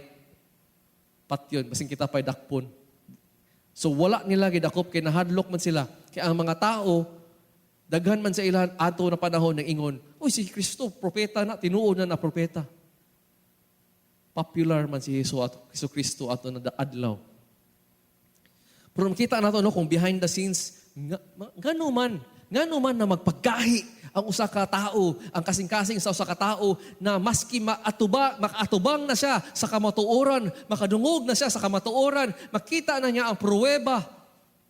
patyon, basin kita pa'y dakpon. So wala nila gidakop kay nahadlok man sila. Kaya ang mga tao, daghan man sa ilan ato na panahon ng ingon, "Uy, si Kristo, propeta na, tinuod na na propeta." Popular man si Jesus ato, Hesus Kristo ato na adlaw. Pero makita nato, no, kung behind the scenes, ngano man na magpaggahi ang usa ka tao, ang kasing-kasing sa usa ka tao na maski makaatubang na siya sa kamatuoran, makadungog na siya sa kamatuoran, makita na niya ang pruweba,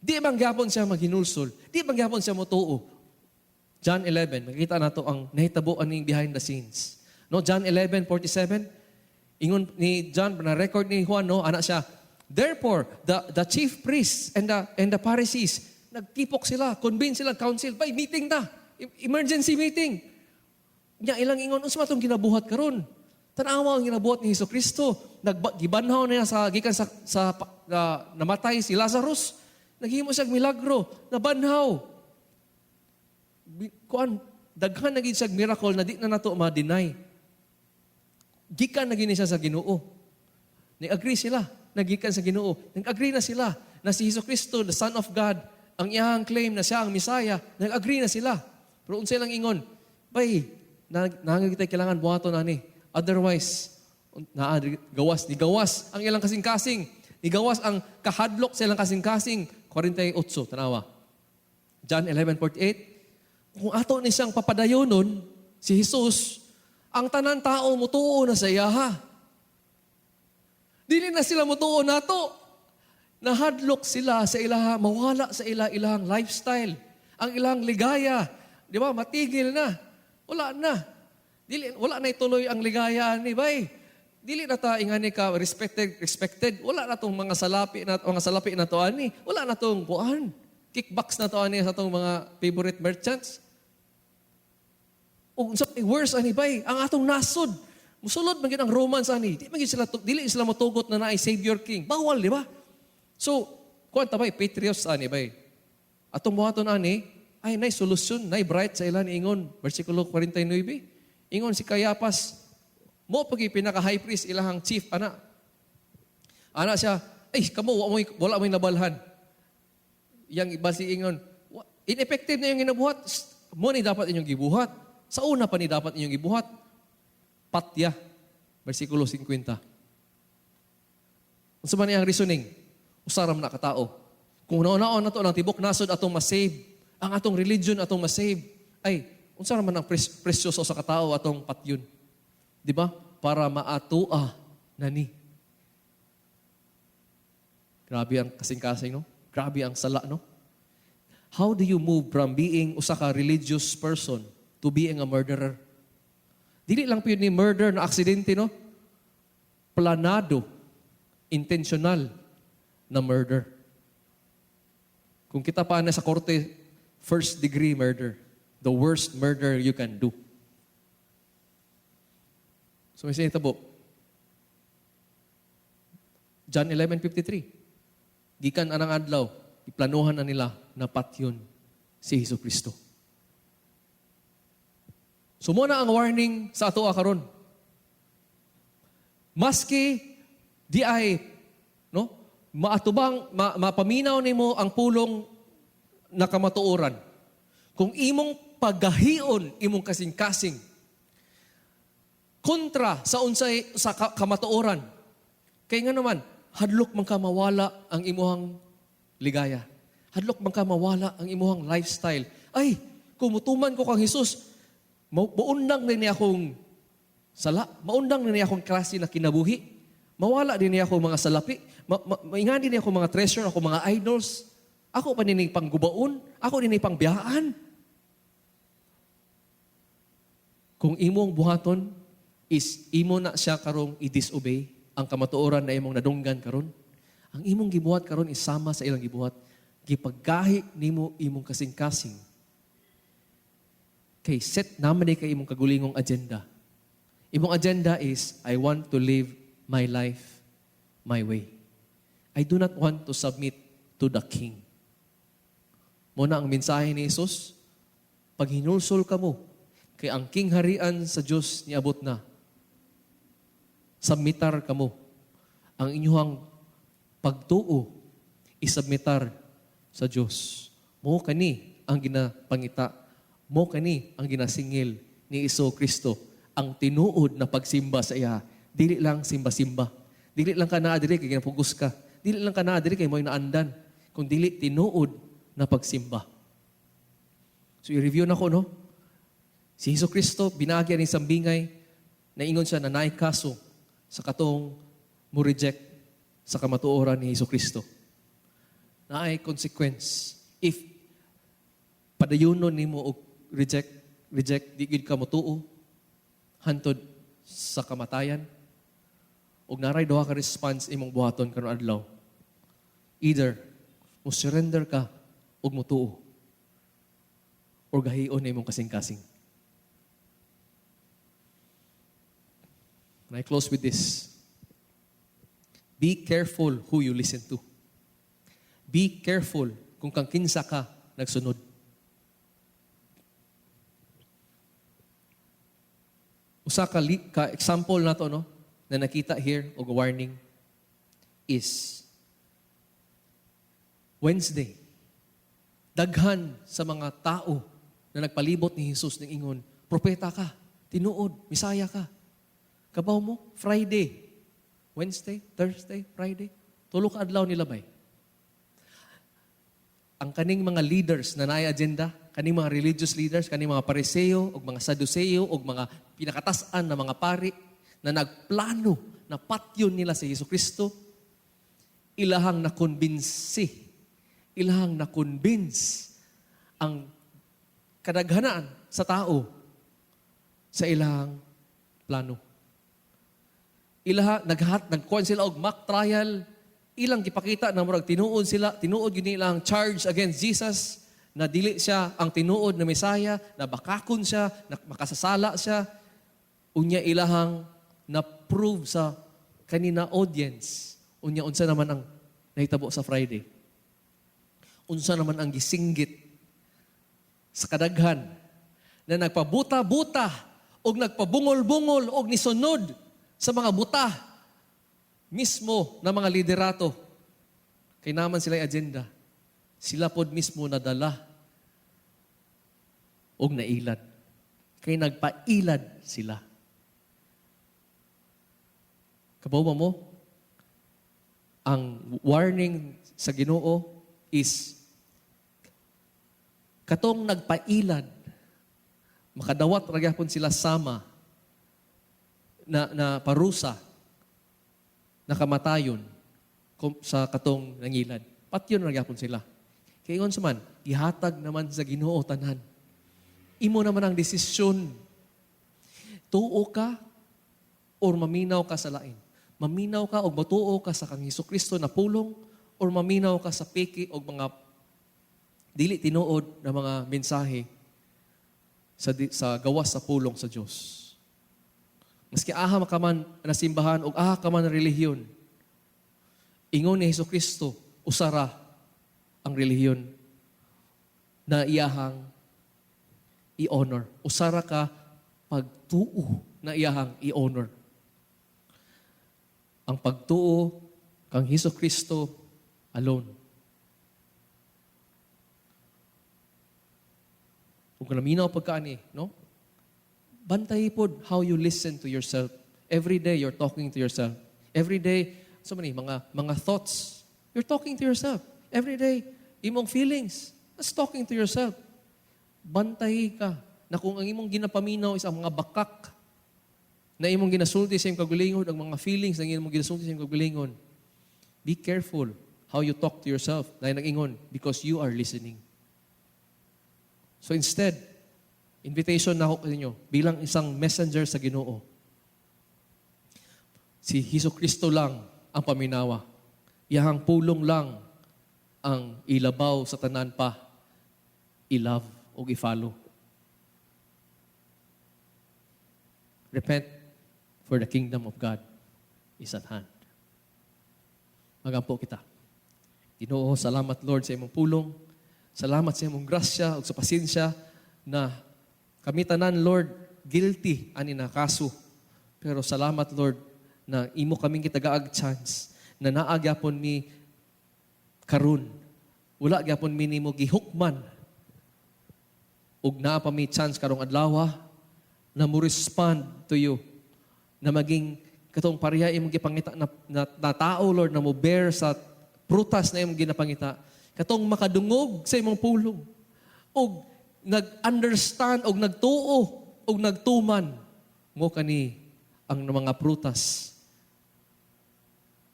di man gyapon siya maghinulsol, di man gyapon siya motuo. John 11, makita nato ang nahitabo aning behind the scenes. No, John 11:47, ingon ni John, na record ni Juan, no, ana siya, "Therefore, the chief priests and the Pharisees," nagtipok sila, convene sila, council, bay, meeting na, emergency meeting. Nya ilang ingon, "Unsa man atong ginabuhat karon? Tanawa ang ginabuhat ni Hesus Kristo. Gibanhaw niya sa gikan sa namatay si Lazarus. Naghimo siya milagro, nabanhaw. Kuan, daghan na gid siya miracle na di na nato ma-deny. Gikan na gini siya sa Ginoo." Nag-agree sila, nagikan sa Ginoo. Nag-agree na sila na si Hesus Kristo, the Son of God, ang iyang claim na siya ang Messiah, nag-agree na sila. Pero unsay lang ingon, "Bay, na, na kita kailangan buhaton ani. Otherwise, naa gawas, ni gawas ang ilang kasing-kasing. Ni gawas ang kahadlok sa ilang kasing-kasing." 48, tanawa. John 11:48, kung ato ni siyang papadayonon, si Jesus, ang tanan tao mutuo na sa iyaha. Dili na sila mutuo nato. Nahadlok sila sa ilaha, mawala sa ila ilang lifestyle, ang ilang ligaya. Di ba? Matigil na. Wala na. Dili, wala na ituloy ang ligaya ni bay. Dili na ta ingani ka respected respected. Wala na tong mga salapi na to ani. Wala na tong kuan. Kickbacks na to ani sa tong mga favorite merchants. Ug unsa may worse ani bay, ang atong nasod. Musulod man gyud ang Romans ani. Di man gyud sila dili sila motugot na naay Savior King. Bawal, di ba? So, kuan ta bay, patriots ani bay. Atong buhaton ani, Ay, nay solusyon, nay bright sa ilan ingon. Versikulo 49. Ingon si Cayapas, mo pagi pinaka high priest, ilahang chief, ana. Ana siya, "Ay, kamo, wala mo'y nabalhan." Yang iba si ingon, "Ineffective na yung ginabuhat. Mo ni dapat inyong gibuhat. Sa una pa ni dapat inyong gibuhat. Patya." Versikulo 50. Unsa man iyang reasoning? Usa ra man na katao. Kung naon na to ang tibok nasod atong ma-save, ang atong religion atong ma-save, ay, unsa ra man ang presyo sa katao atong patyon? Di ba? Para maatua na ni. Grabe ang kasing-kasing, no? Grabe ang sala, no? How do you move from being usa ka religious person to being a murderer? Dili lang pud ni murder na aksidente, no? Planado, intentional na murder. Kung kita pa na sa korte, first degree murder. The worst murder you can do. So may sinitabo. John 11:53. Gikan anang adlaw, iplanuhan na nila na patyon si Hesus Kristo. So mo na ang warning sa ato karon. Maski di ay, no, maatubang mapaminaw nimo ang pulong na kamatuoran. Kung imong paggahion imong kasing-kasing kontra sa unsay sa kamatuoran. Kay nga naman, hadlok man ka mawala ang imuhang ligaya. Hadlok man ka mawala ang imuhang lifestyle. Ay, kung mutuman ko kang Jesus, maundang din niya akong sala, maundang din niya akong klase na kinabuhi, mawala din niya akong mga salapi, maingan din niya akong mga treasure, ako mga idols. Ako pa nining panggubaon, ako din pangbiyaan. Kung imong buhaton is imo na siya karong i-disobey ang kamatuoran na imong nadunggan karon. Ang imong gibuhat karon is sama sa ilang gibuhat. Gipaggahi nimo imong kasing-kasing. Kay set naman ni kay imong kagulingong agenda. Imong agenda is, "I want to live my life my way. I do not want to submit to the King." Mo na ang mensahe ni Jesus, "Paghinulsol ka mo, kay ang King harian sa Dios niabot na. Submitar kamo. Ang inyong pagtuo, isubmitar sa Dios." Mo kani ang ginapangita. Mo kani ang ginasingil ni Hesu Kristo. Ang tinuod na pagsimba sa iya. Dili lang simba-simba. Dili lang ka naa diri kay ginapugos ka. Dili lang ka naa diri kay mo'y naandan. Kung dili tinuod na pagsimba. So i-review na ko, no? Si Hesu Kristo, binagyan ni sambingay, naingon siya na naay kaso sa katong mo reject sa kamatuoran ni Hesu Kristo. Naay consequence. If padayunon nimo og reject, reject, di gid ka motuo, hantod sa kamatayan, ug naray duha ka response imong buhaton karong adlaw. Either mo surrender ka ug motuo or gahion na imong kasing-kasing. And I close with this. Be careful who you listen to. Be careful kung kang kinsa ka nagsunod. Usa ka example na to, no, na nakita here og warning is Wednesday. Daghan sa mga tao na nagpalibot ni Jesus ning ingon, "Propeta ka, tinuod, Misaya ka." Kabaw mo, Friday, Wednesday, Thursday, Friday, tulo ka adlaw nila bay. Ang kaning mga leaders na naay agenda, kaning mga religious leaders, kaning mga Pariseo, og mga Saduceo, og mga pinakatas-an na mga pari, na nagplano na patyon nila si Hesus Kristo, ilahang na-convince ang kadaghanan sa tao sa ilang plano. Ilaha naghat nagkuan sila og mock trial, ilang gipakita na murag tinuod sila, tinuod gyud nila ang charge against Jesus na dili siya ang tinuod na Mesaya, na bakakon siya, na makasasala siya. Unya ilahang na-prove sa kanina audience. Unya unsa naman ang nahitabo sa Friday? Unsa naman ang gisinggit Sa kadaghan na nagpabuta-buta o nagpabungol-bungol o nisunod sa mga buta mismo na mga liderato. Kay naa man sila agenda. Sila pod mismo nadala og nailad. Kay nagpailad sila. Kabaw ba mo? Ang warning sa Ginoo is katong nagpailad, makadawat ra gyapon sila sama na parusa na kamatayon sa katong nangilad. Patyon ra gyapon sila. Kay ingon sa man, gihatag naman sa Ginoo tanan. Imo naman ang desisyon. Tuo ka or maminaw ka sa lain. Maminaw ka og matuo ka sa kang Hesus Kristo na pulong or maminaw ka sa peke og mga dili tinuod na mga mensahe sa gawas sa pulong sa Dios. Maski aha ka man na simbahan o aha ka man na relihiyon, ingon ni Hesus Kristo, usa ra ang relihiyon na iyahang i-honor. Usa ra ka pagtuo na iyahang i-honor. Ang pagtuo kang Hesus Kristo alone. Kung naminaw pagkaani, no? Bantay pod how you listen to yourself. Every day you're talking to yourself. Every day, so many mga thoughts, you're talking to yourself. Every day, imong feelings, that's talking to yourself. Bantay ka na kung ang imong ginapaminaw is ang mga bakak na imong ginasulti sa imong kaugalingon, ang mga feelings na imong ginasulti sa imong kaugalingon, be careful how you talk to yourself na nag-ingon because you are listening. So instead, invitation na ako ninyo bilang isang messenger sa Ginoo. Si Hesus Kristo lang ang paminawa. Iyahang pulong lang ang ilabaw sa tanan pa, i-love o i-follow. Repent, for the kingdom of God is at hand. Magampo kita. Ginoo, salamat, Lord, sa imong pulong. Salamat sa imong grasya ug sa pasensya na kami tanan, Lord, guilty ani na kaso. Pero salamat, Lord, na imo kaming gitagaag chance na naa gyapon mi karon. Wala gyapon mi nimo gihukman. Ug naa pa mi chance karong adlaw na mo respond to you, na maging katong pareha imong gipangita na tao, Lord, na mo bear sa prutas na imong ginapangita, katong makadungog sa imong pulong ug nag-understand og nagtuo og nagtuman mo kani ang mga prutas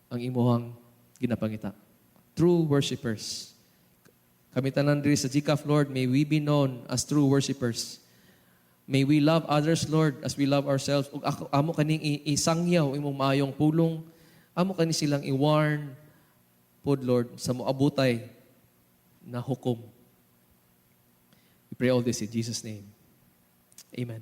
ang imuhang ginapangita. True worshipers. Kami tanan diri sa GCAF, Lord, may we be known as true worshipers. May we love others, Lord, as we love ourselves. Ug ako, amo kaning isangyaw imong maayong pulong. Amo kani silang i-warn pod, Lord, sa moabutay na hukom. We pray all this in Jesus' name. Amen.